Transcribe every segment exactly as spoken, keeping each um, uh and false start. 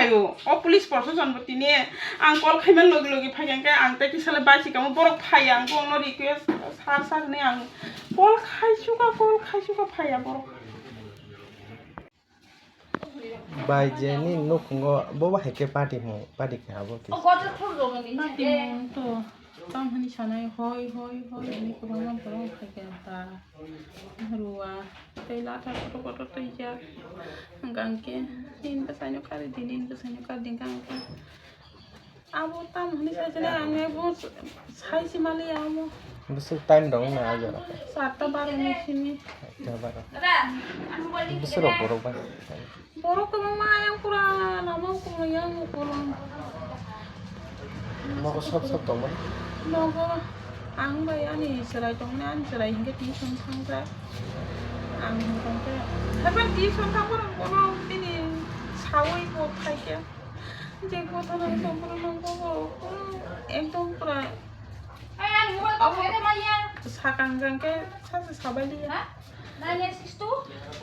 Ayo, o police proshashan bo tini ang call khaima logi logi phai khe ang tei kisa le bai si kamo borok phai ang kok no request sar sar ni ang call khai suka call khai suka phai ya borok. Bai je ni nukhungo bo bo hai khe party hwn party khe abo kisa. Party hwn to tam hwnwi sanai hoi hoi hoi hwnwi kwbangma borok phai khe ta. Rua tei latha kotor kotor twijak. Hwnkhe nini bwsaino kari di, nini bwsaino kari di hwnkhe ang khe abo tamo hwnwi sai sini ang abo sai si mali amo. Bwswk time rok wngna ah jora? Satta baro ni simi. Satta baro. Bwswk rok borok bai. Borok kwbangma ayang pura lama ukulung yang ukulung. Nogo sob sob tongmani? Nogo ang bai ani chwrai tongmani, ani chwrai hinkhe tuition thangjak. Ang hinkhe haiphano tuition thangphano bono bini sawi bo phaikhe. Je gotha nang tongphano nogo bo, ekdom pura. Sakang jang khe sacha sabai liya.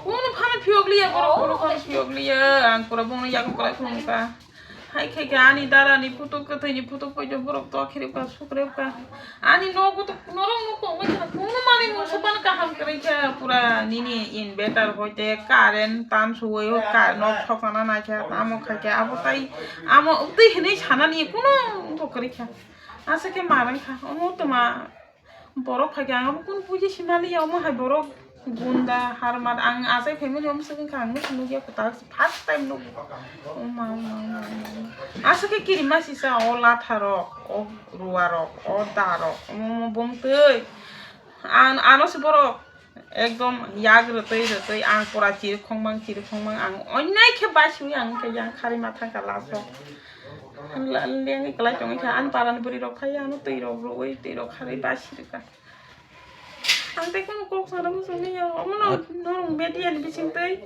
Kuno phano phiyok liya, borok kuno phano phiyok liya. Ang pura bongni yago kwlai phunukha. Hai khe khe ani dara ni photo, kwthwi ni photo poito borok to khirip kha, sukrep kha. Ani nogo to norok no kok bai kha. Kuno mani mungsa phano kaham kwrwi kha. Pura nini inverter hoite current tan suwi ka nok sokana nai kha. Tamo khai khe abo tai amo twi hinwi sanani kuno to kwrwi kha. Asa khe marang kha. Omo toma Borok phaikhe ang abo kunu puji simaliya, omo hai borok gunda harmat ang achai phaimani omo se wngkha ang nukhung nukya kwtal first time nugo. O ma, o ma, o ma, o ma. Aswk khe kirima sisa o latha rok, o rua rok, o da rok, omo omo bongtwi. Ang ano se borok ekdom yak rwtwi rwtwi ang pura chirikhongmang chirikhongmang ang onnai khe basiwi ang khe yang khari ma thangkha last o. Lengwi kwlai tongwi kha, ani parani bwrwi rok phai ano twi rok rwui twi rok kharwi basi rwkha. Ang tei kheno kok sana muchungwi ya, omono norok media ni bisingtwi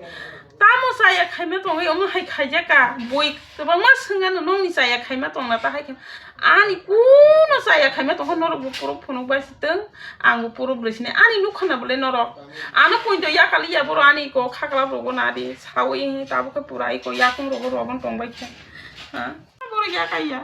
tamo chaya khaima tongwi omo hai khaijak ka, bui kwbangma swngano nokni chaya khaima tongna ta hai khe ani kuno chaya khaima tongkha norok bo puro phunuk bai si tong, ang bo puro bwrwi sini ani nukha na bole norok ano poito yakali ya boro ani ko khaklap rogo na di sawi tabuk khe pura iko yakung rogo rogon tongbai khe. Ha? Borok ya kaiya.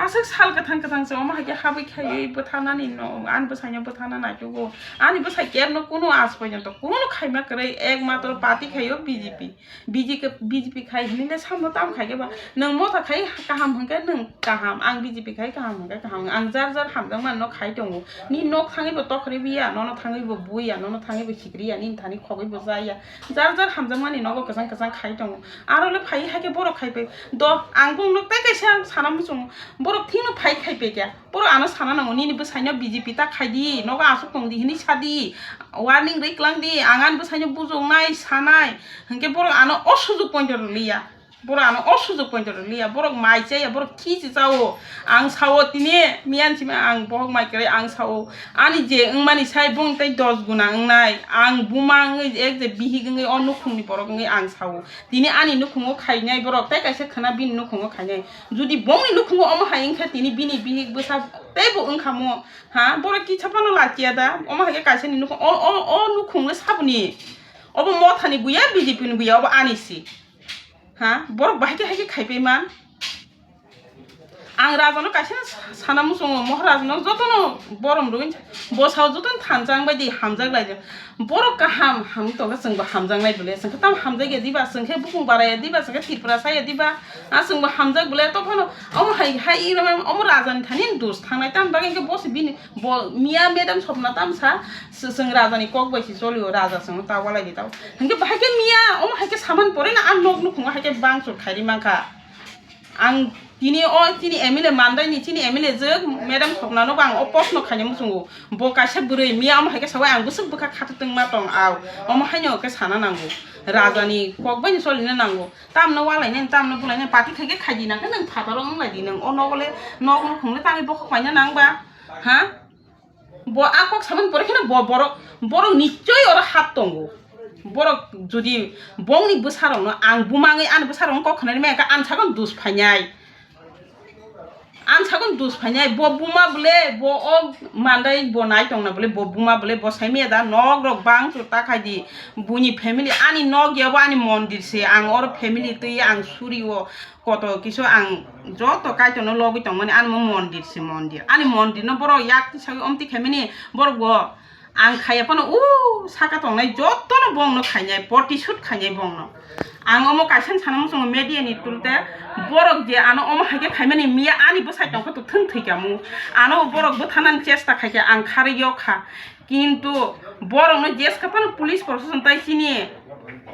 Aswk sal kwthang kwthang se omo hai khe habwi khaiwi bwtharnani no, ani bwsaino bwtharna naitugo. Ani bwsai kebno kuno aaj porjonto kuno khaima kwrwi, ekmatro party khaio B J P. B J P, B J P khai hinwi le samno tamo khai khe ba? Nwng motha khai kaham hwnkhe nwng kaham, ang B J P khai kaham hwnkhe kaham. Ang jar jar hamjakmani no khai tongo. Nini nok thangwi bo tokhorwi biya, nono thangwi bo buya, nono thangwi bo sikriya, nini thani khogwi bo jaya. Jar jar hamjakmani nogo kwchang kwchang khai tongo. Aro le phai hai khe borok khai pai. Do, ang bongno tei kaisa sana muchungo. Borok thikno phai khai pai khe. Borok ano sana nango, nini bwsaino B J P ta khai di, nogo aswk tong di hinwi sa di. Warning rwi klang di, ang ani bwsaino bujoknai, sanai. Hinkhe borok ano o sujuk poito rwliya. Borok ano o sujuk poito rwliya. Borok mai chaya, borok khichi chao. Ang sao tini miyan simi ang bohok mai kwrwi ang sao. Ani je wngmani sai bong tei dos guna wngnai. Ang buma wngwi ek je bihik wngwi o nukhungni borok wngwi ang sao. Tini ani nukhungo khainai borok tei kaisa khwna bini nukhungo khainai. Judi bongni nukhungo omo hai wngkha tini bini bihik bwsa teibo wngkha mo. Ha, borok kisa phano lachiya da. Omo hai khe kaisa ni nukhung o, o, o nukhung le saboni. Obo mothani buya, B J P ni buya, obo ani si. Ha, borok bahai khe hai khe khaipai man. Ang rajano kaisa sana muchungo, Maharaj no jotono borom rwin, bosao jotono thansa wng bai di hamjak lai di. Borok kaham ham tongkha, chwngbo hamjaknai bwle, chwngkhe tamo hamjakya diba, chwngkhe bukung baraya diba, chwngkhe Tripura saya diba, a chwngbo hamjak bwle, tophano omo hai hai omo rajani thani dos thangnai, tamni bagwi hinkhe bosi bini bo miya madam sopna tamsa chwng rajani kok bai si cholio, raja chwngno ta walai di tao. Hinkhe bahai khe miya omo hai khe saman pore na a nok nukhungo hai khe bangchor khairi mankha. Ang tini o chini M L A mandai ni chini M L A jwk madam sopna no bang o post no khaina muchungo. Bo kaisa bwrwi miya omo hai khe sawi ang bwswk bwkha khatutwng ma tong au. Omo haino khe sana nango. Raja ni kok bai ni cholina nango. Tamno walai nai, tamno bulai nai, party khai khe khai di na khe nwng phataro wng lai di nwng. O nogo le nok nukhung le tangwi bokhok paina nang ba. Ha? Bo a kok samani pore kheno bo borok, borok nichoi oro hat tongo. Borok jodi bongni bwsarokno ang bumangwi ani bwsarokno kok khnani maya khe ani sakno dus phainai. Ang sakon dus phainai, bo buma bole, bo o mandai bo nai tongna bole, bo buma bole, bo saimaya da, nok rok bang chu ta khai di, buini family, ani nok ya bo ani mondir se, ang oro family twi ang suri o, koto kisu ang joto kaitor no logwi tongmani, ani mo mondir se mondir, ani mondir no borok yak ti sagwi omti khaimani, borok bo Ang khaiya phano o saka tongnai jotono bongno khainai, protisud khainai bongno. Ang omo kaisa sana muchungo media ni through te borok je ano omo hai khe khaimani miya ani bwsai tongkha to thung thwi kamu. Ano borok bwthanani chesta khaikha ang kharwi yok kha. Kintu borokno jeska phano police proshashan tai chini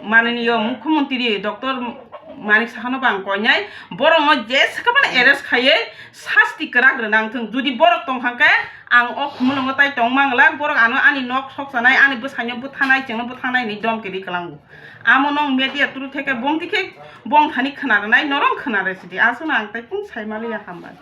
mananiyo mukhyamantri doctor Manik Sahano bo ang koinai, borokno jeska phano arrest khaiwi sasti kwrak rwnang thung. Jodi borok tongkha khe ang o khumulwngo tai tong manglak, borok ano ani nok sok chanai, ani bwsaino bwthanai, chwngno bwthanai hinwi domki ri kwlango. Amo nwng media through theke bongti khe bongthani khna rwnai, norok khna rw sidi, aswkno ang tai kung sai maliya, hambai.